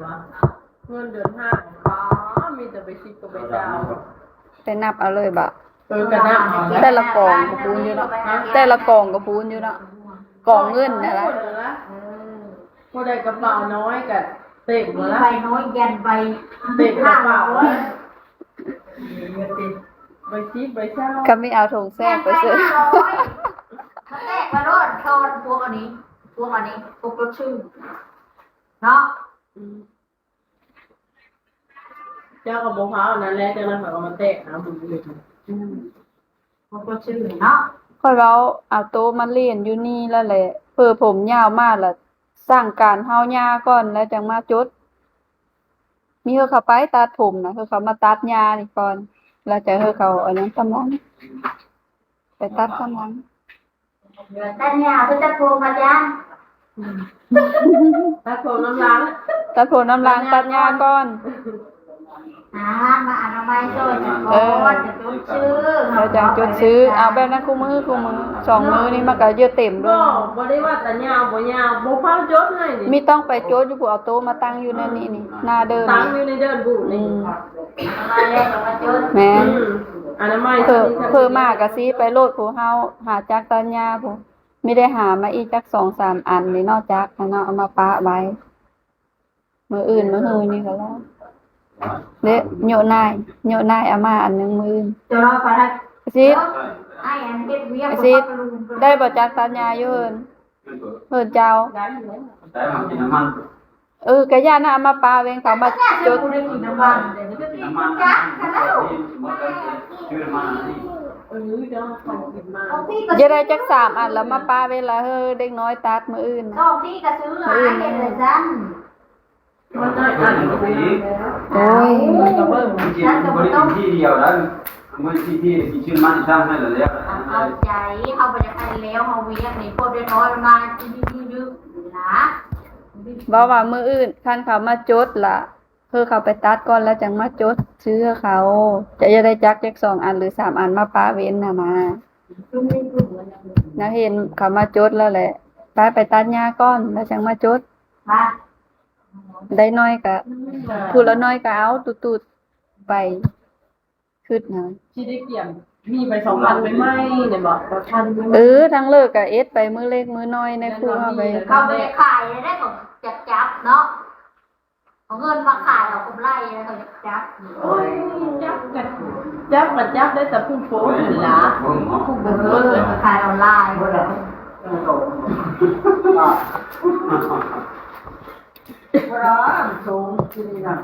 ເງິນເດືອນຫ້າ ອໍ ມີແຕ່ໃບສິບກັບໃບຊາວ ໄປນັບເອົາເລີຍບໍ? ເອີ ກະນັບເອົາ ແຕ່ລະກອງກະພູນຢູ່ເນາະ ແຕ່ລະກອງກະພູນຢູ່ເນາະ ກອງເງິນຫັ້ນລະ ເອີ ຜູ້ໃດກະເປົານ້ອຍກະເຕັມ ມີລະ ໃບນ້ອຍຢັນໃບ ເຕັມກະເປົາ ໃບສິບໃບຊາວ ກະມີເອົາຖົງແຊກໄປຊື້ ມາແຕກມາໂລດ ທອນພວກອັນນີ້ ພວກອັນນີ້ ພວກລົດຊື່ເນາະ ອືມ ເຈົ້າກະບໍ່ພາວອັນນັ້ນແຫຼະ ຈັ່ງນັ້ນຂ້ອຍກະມາແຕກເອົາມື້ອື່ນ ອືມ ພວກລົດຊື່ເນາະ ຂ້ອຍເວົ້າເອົາໂຕະມາລ້ຽນຢູ່ນີ້ລະແຫຼະ ເຜີຜົມຍາວມາລະ ສັ່ງການເຮົາຍ່າກ່ອນ ແລ້ວຈັ່ງມາຈົດ ມີເຮີເຂົາໄປຕັດຜົມນະ ເຮີເຂົາມາຕັດຫຍ້ານີ້ກ່ອນ ແລ້ວຈັ່ງເຮີເຂົາອັນນັ້ນຕາມຫຼັງ ໄປຕັດຕາມຫຼັງ ຕັດຫຍ້າ ຄືຕັດຜົມອາຈານ ຕັດຜົມນຳຫຼັງ ຕັດຜົມນຳຫຼັງ ຕັດຫຍ້າກ່ອນ ອ່າ ມາອະນາໄມຊ່ອຍກັນກ່ອນ ເອີ ຈົດຊື່ ແລ້ວຈັ່ງຈົດຊື່ ເອົາແບບນັ້ນຄູ່ມື້ ຄູ່ມື້ ສອງມື້ນີ້ມັນກະເຢີະເຕັມເລີຍ ບໍ່ ບໍ່ໄດ້ວ່າຕາຍາວບໍ່ຍາວ ບໍ່ພາວຈົດໃຫ້ນີ້ ມີຕ້ອງໄປຈົດຢູ່ພຸ້ນ ເອົາໂຕະມາຕັ້ງຢູ່ໃນນີ້ນີ້ ໜ້າເດີ່ນ ຕັ້ງຢູ່ໃນເດີ່ນບຸນີ້ ອືມ ແມ່ນ ອືມ ອະນາໄມ ເຜີ ເຜີມາກະຊິໄປໂລດ ຜູ້ເຮົາຫາຈັກຕັດຫຍ້າພຸ້ນ ມີໄດ້ຫາມາອີກຈັກສອງສາມອັນນີ້ເນາະ ຈັກຫັ້ນເນາະ ເອົາມາປະໄວ້ ມື້ອື່ນມື້ຮືນີ້ກະລອ ເດ້ ໂຍະນາຍ ໂຍະນາຍເອົາມາອັນໜຶ່ງມື້ອື່ນ ຈະລອໄປໄດ້ ຊິດ ອ້າຍອັນເຮັດວຽກ ຊິດ ໄດ້ບໍ່ຈັກຕັດຫຍ້າຢູ່ເຮີນ ເຮີນເຈົ້າ ໄດ້ມາກິນນ້ຳມັນ ເອີ ກະຢ້ານນະ ເອົາມາປະເວັນເຂົາມາຈົດ ໄດ້ກິນນ້ຳມັນ ຢາກໄດ້ຈັກສາມອັນລະມາປະເວັນລະ ເຮີ ເດັກນ້ອຍຕັດມື້ອື່ນ ສອງທີ່ກະຊື້ ມື້ອື່ນ ອ້າຍເຮັດຈັ່ງຊັ້ນ ມັນໜ້ອຍອັນ ໂອ້ຍ ມັນກະເບິ່ງ ມັນກິນ ມັນບໍ່ໄດ້ກິນທີ່ດຽວນະ ມື້ທີ່ ທີ່ກິນຊື່ມັນອີກຊ້ຳໃຫ້ລະແລ້ວ ເອົາໃຈ ເຮົາບໍ່ຢາກໃຫ້ແລ້ວ ເຮົາວຽກນີ້ ພວກເດັກນ້ອຍມັນມາຢື້ໆ ລະ ເວົ້າວ່າມື້ອື່ນຄັນເຂົາມາຈົດລະ ເຮີເຂົາໄປຕັດກ່ອນລະຈັ່ງມາຈົດຊື່ເຂົາ ຈະຢາກໄດ້ຈັກຈັກສອງອັນຫຼືສາມອັນມາປະເວັນຫັ້ນນະ ນາເຫັນເຂົາມາຈົດລະແຫຼະ ໄປ ໄປຕັດຫຍ້າກ່ອນລະຈັ່ງມາຈົດ ໄດ້ໜ້ອຍກະ ຜູ້ລະໜ້ອຍກະເອົາຕຸດໆໄປ ຄຶດນະ ຊິໄດ້ກຽມມີໃບສອງພັນໃໝ່ໆ ແມ່ນບໍ່ ເອີ ທັງເລີກກະເອັດໄປມື້ເລັກມື້ນ້ອຍໃນຄົວໄປ ເຂົາບໍ່ໄດ້ຂາຍໄດ້ ເຂົາຈັບເນາະ ເອົາເງິນມາຂາຍເອົາກຳໄລ ເຂົາຈັບ ໂອ້ຍ ຈັບກະ ຈັບກະຈັບໄດ້ແຕ່ຜູ້ໂພສຫັ້ນລະ ຜູ້ບໍ່ໂພສ ເອີ ຂາຍອອນລາຍ ບໍ່ລະ ບໍ່ລະ ສົງຢູ່ນີ້ນະ